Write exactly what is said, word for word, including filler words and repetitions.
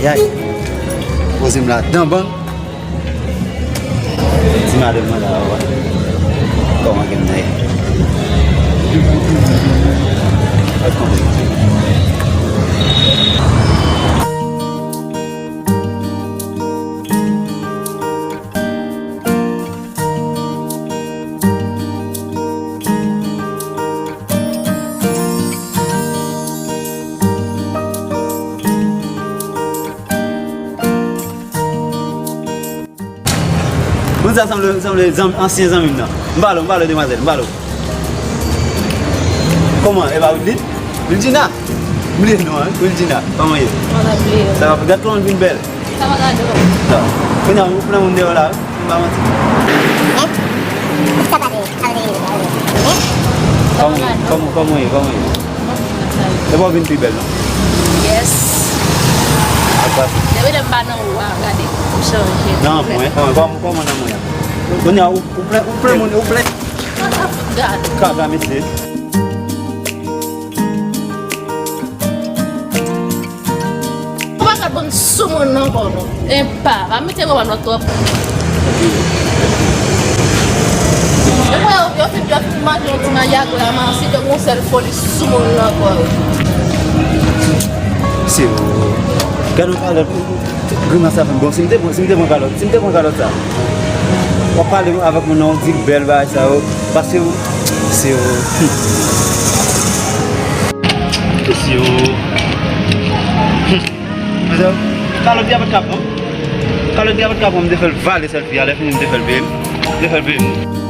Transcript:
Ay, poze m ladan bann. Ti madanm mwen la, wè. Kòman gen nan ye? Wè kòman. Moun sa sanble, sanble zanm-, ansyen zanmi m nan. M pale w, m pale w, demwazèl, m pale w. Kòman, e pa Wildine? Wildina? M bliye non an, Wildina. Kòman ye? Mwen bliye. Sa va, gad kòman l vin bèl. Sa va gade w. Sa. Kounye a, ou pran moun deyò la, wi. M pa manti. Hein? Sa pa de, sa pa de, hein? Kòman, kòman, kòman ye, kòman ye? Depi w vin pi bèl, non? Yes. Apa? Depi lè m pa nan ou a, gade, m chanje. Nan mwen, kòman, kòman, kòman nan mwen a? Kounye a, ou, ou plen, ou plen moun, ou plen. Gade. Kaka, mesye. Ou pa ka bann soumoun nan ankò, non. Epa, pa mete gwo pa nou twòp. Epa, yo, yo fin, yo fin manje yon ti nan yago la, man, si yo gon sèl foli soumoun nan ankò. Se ou. Gade yon kalòt. Grimas sa fè m bon. Si m te pran, si m te pran kalòt, si m te pran kalòt sa. W ap pale avèk moun nan, w di l bèl bagay sa yo. Paske w, se ou. Se ou. Mezanmi, kalòt li a pa t ka pran. Kalòt li a pa t ka pran, m te fè l vale sèl fi a, lè fini m te fè l peye m. M te fè l peye m.